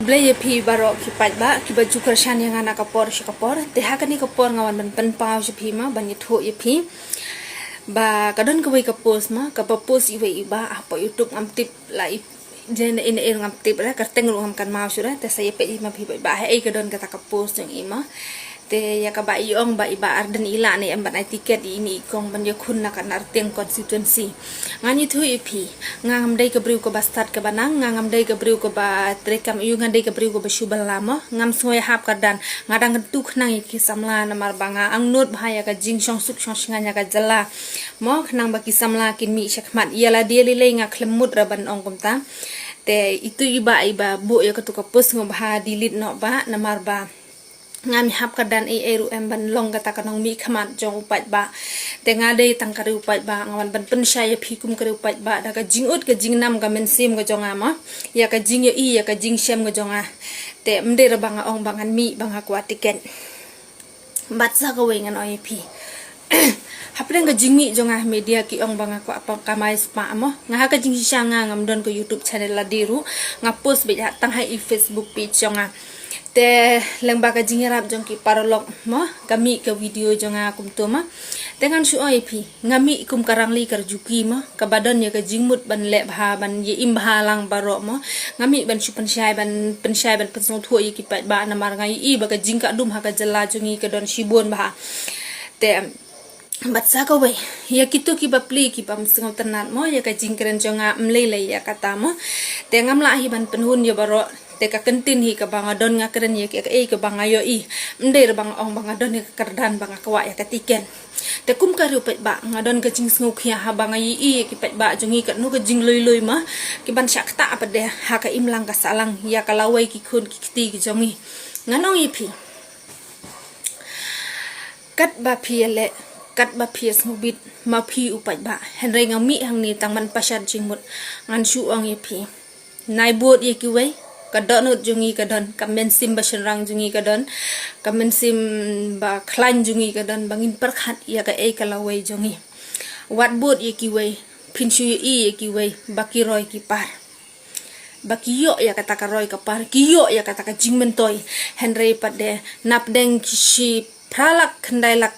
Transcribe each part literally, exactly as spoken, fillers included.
Khublei ïa phi baroh ki paidbah kiba ju kyrshan ïa nga na ka por sha ka por. Te ha kane ka por nga wan ban pynpaw sha phi ma, ban ïathuh ïa phi ba ka don kawei ka post ma, kaba post iwei i bah hapoh YouTube, ngam tip la i, jen ina ir ngam tip re, kyrteng ruh ngam kynmaw shuh re. Te sa ïa peit i ma phi paidbah, ha ei ka don kata ka post jong i ma. Te ïa kaba i ong ba i Bah Ardent i lah ne em ban ai tiket ïa ine i kong ban ïakhun na ka Nartiang constituency. Ngan ïathuh ïa phi, nga ngam dei ka briew kaba stad kaba nang, nga ngam dei ka briew kaba treikam aiu, nga dei ka briew kaba shu bylla mo. Ngam sngew ïahap kyrdan, nga dang kyntu khnang ïa ki samla namar ba nga angnud bha ïa ka jingshong suk shong shngaiñ ïa ka jylla mo, khnang ba ki samla kin mih shakhmat. Ïa lade lei lei nga khlem mut re ban ong kumta. Te itu i bah iba buh ïa katu ka post, sngewbha delete noh bah, namar ba ngam ïahap kyrdan ei ei ruh em ban long kata ka nongmihkhmat jong u paidbah. Te nga dei tang ka riewpaidbah, nga wan ban pynshai ïa phi kum ka riewpaidbah da ka jingud ka jingnam ka mynsiem ka jong nga ma, ïa ka jingïohi ïa ka jingshem ka jong nga. Te ym dei re ba nga ong ba ngan mih ba nga kwah tiket. Bad sa kawei ngan ong ïa phi, hapdeng ka jingmih jong nga ha media ki ong ba nga kwah kamai spah mo. Nga ha ka jingshisha nga ngam don ka YouTube channel lade ruh, nga post beit tang ha i Facebook page jong nga. Te lyngba ka jingïarap jong ki paralok mo, ka mih ka video jong nga kumto ma. Te ngan shu ong ïa phi, nga mih kum ka rangli ka rjuki mo, kaba don ïa ka jingmut ban leh bha, ban ïa im bha lang baroh mo. Nga mih ban shu pynshai, ban pynshai, ban pynsngewthuh ïa ki paidbah namar nga ïohi ba ka jingkah dum ha ka jylla jong ngi ka don shibun bha. Te bad sa kawei, ïa kitu kiba pli kiba ym sngewtynnat mo ïa ka jingkren jong nga, ym lei lei ïa kata mo. Te ngam lah hi ban pynhun ïa baroh. Te ka kyntien hi kaba nga don nga kren ïa kaei kaba nga ïohi. Ym dei re ba nga ong ba nga don ïa ka kyrdan ba nga kwah ïa ka tiket. Te kum ka riewpaidbah nga don ka jingsngewkhia haba nga ïohi ïa ki paidbah jong ngi katno ka jinglui lui ma, ki ban shah ktah pat de ha ka imlang ka sahlang ïa ka lawei ki khun ki kti ki jong ngi. Ngan ong ïa phi, katba phi ïaleh, katba phi ïasngewbit, ma phi u paidbah. Hynrei nga mih hangne tang ban pynshai jingmut. Ngan shu ong ïa phi, nai bud ïa kiwei. Ka dohnud jong ngi ka don, ka mynsiem ba shynrang jong ngi ka don, ka mynsiem ba khlaiñ jong ngi ka don, ba ngin pyrkhat ïa kaei ka lawei jong ngi. Wat bud ïa kiwei, phin shu ïohi ïa kiwei ba ki roi ki par, ba ki ïoh ïa kata ka roi ka par, ki ïoh ïa kata ka jingmyntoi. Hynrei pat de napdeng ki shi phra lak, khyndai lak,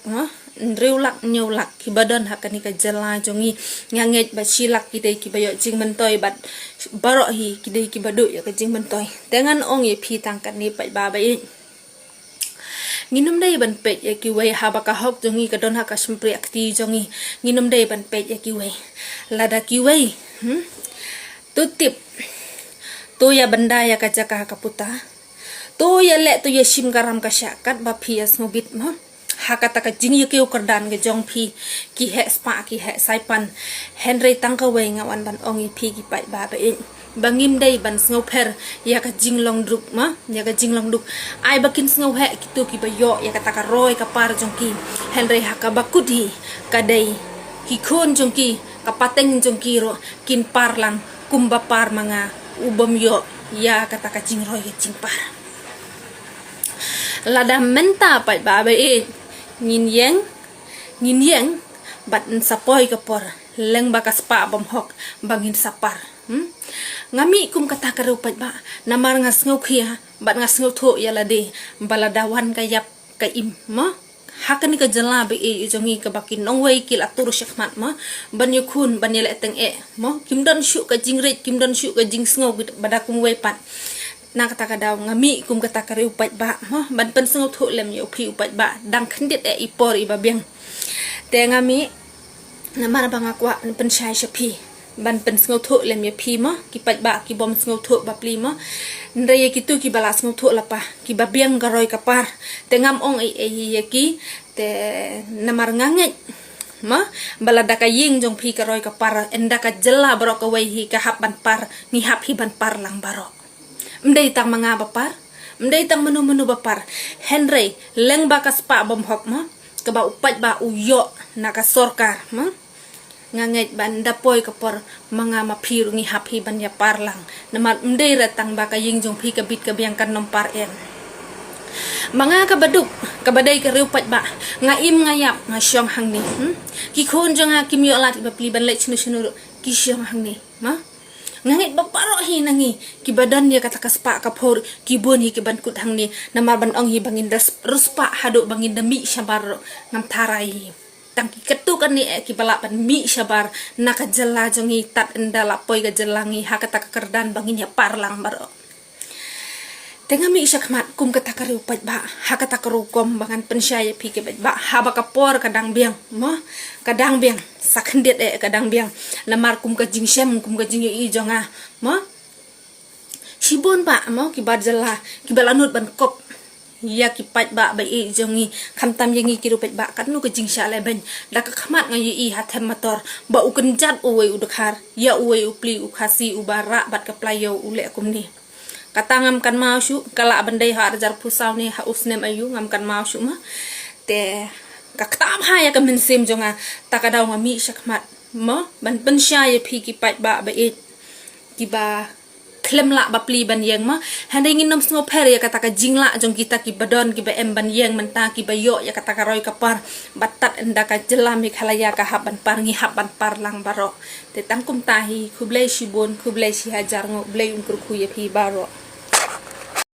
hynriew lak, hynñiew lak kiba don ha kane ka jylla jong ngi, nga ngeit ba shi lak ki dei kiba ïoh jingmyntoi bad baroh hi ki dei kiba duh ïa ka jingmyntoi. Te ngan ong ïa phi tang katne paidbah ba ïeit, ngin ym dei ban peit ïa kiwei haba ka hok jong ngi ka don ha ka shympriahkti jong ngi. Ngin ym dei ban peit ïa kiwei. Lada kiwei, hmm? To tip, to ïa bynda ïa ka jaka ka puta, to ïaleh, to ïashim ka ram ka shah katba phi ïasngewbit mo. Ha kata ka jingïakiew kyrdan ka jong phi, ki heh spah ki heh saipan. Hynrei tang kawei nga wan ban ong ïa phi ki paidbah ba ïeit, ba ngim dei ban sngewpher ïa ka jinglong duk ma, ïa ka jinglong duk. Ai ba kin sngewheh kitu kiba ïoh ïa kata ka roi ka par jong ki. Hynrei ha kaba kut hi ka dei ki khun jong ki, ka pateng jong ki ruh kin par lang kumba par ma nga u bym ïoh ïa kata ka jingroi ka jingpar. Lada mynta paidbah ba ïeit, ngin ïeng, ngin ïeng bad yn sa poi ka por lyngba ka spah bymhok ba ngin sa par. Hmm? Nga mih kum kata ka riewpaidbah namar nga sngewkhia bad nga sngewthuh ïa lade ba lada wan ka ïap ka im mo. Ha kane ka jylla ba ïeit jong ngi kaba ki nongwei ki la tur shakhmat mo, ban ïakhun, ban ïaleh tyngeh mo, kim don shuh ka jingrit, kim don shuh ka jingsngew bad da kumwei pat. Na kata ka daw nga mih kum kata ka riewpaidbah mo, ban pynsngewthuh lem ïa u phi u paidbah, dang khyndiat eh i por iba biang. Te nga mih namar ba nga kwah pynshai sha phi, ban pynsngewthuh lem ïa phi mo, ki paidbah ki bym sngewthuh bapli mo. Hynrei ïa kitu kiba la sngewthuh lypa, kiba biang ka roi ka par, te ngam ong ei ei ïa ki. Te namar nga ngeit mo, ba lada ka ïing jong phi ka roi ka par, ynda ka jylla baroh kawei hi ka hap ban par, ngi hap hi ban par lang baroh. Ym dei tang ma nga ba par, ym dei tang mano mano ba par. Hynrei lyngba ka spah bymhok mo, kaba u paidbah u ïoh na ka sorkar mo, nga ngeit ba ynda poi ka por, ma nga ma phi ruh ngi hap hi ban ïa par lang. Namar ym dei re tang ba ka ïing jong phi ka bit ka biang kan nym par em. Ma nga kaba duk, kaba dei ka riewpaidbah, nga im nga ïap nga shong hangne. Hmm? Ki khun jong nga kim ïoh lad bapli ban leit shano shano ruh, ki shong hangne. Ma? Nga ngeit ba baroh hi na ngi kiba don ïa kata ka spah ka phor ki bun hi kiban kut hangne, namar ban ong hi ba ngin da sp-, riewspah haduh ba ngin da mih shabar ruh ngam tharai hi. Tang ki katto katne eh kiba lah ban mih shabar na ka jylla jong ngi, tad ynda la poi ka jylla ngi ha kata ka kyrdan ba ngin ïa par lang baroh. Te nga mih shakhmat kum kata ka riew paidbah ha kata ka rukom ba ngan pynshai ïa phi ki paidbah, haba ka por ka dang biang, mo, ka dang biang, sa khyndiat eh ka dang biang. Namar kum ka jingshem, kum ka jingïohi jong nga, mo, shibun bah, mo, kiba jylla kiba la nud ban kop ïa ki paidbah ba ïeit jong ngi, khamtam ïa ngi ki riew paidbah. Katno ka jingshah lehbeiñ, da ka khmat nga ïohi ha Them Mator ba u kynjat uwei u dkhar ïa uwei u pli u Khasi uba rah bad ka playo u leh kumne. Kata ngam kynmaw shuh, ka lah ban dei ha arhajar phew saw ne ha u snem aïu ngam kynmaw shuh ma. Te ka ktah bha ïa ka mynsiem jong nga, ta ka daw nga mih shakhmat, mo, ban pynshai ïa phi ki paidbah ba ïeit kiba khlem lah ba pli ban ïeng, mo. Hynrei ngin ym sngewpher ïa kata ka jinglah jong kita kiba don kiba em ban ïeng mynta, kiba ïoh ïa kata ka roi ka par ba tad ynda ka jylla Meghalaya ka hap ban par, ngi hap ban par lang baroh. Te tang kumta hi, khublei shibun, khublei shihajar nguh, Blei un kyrkhu ïa phi baroh.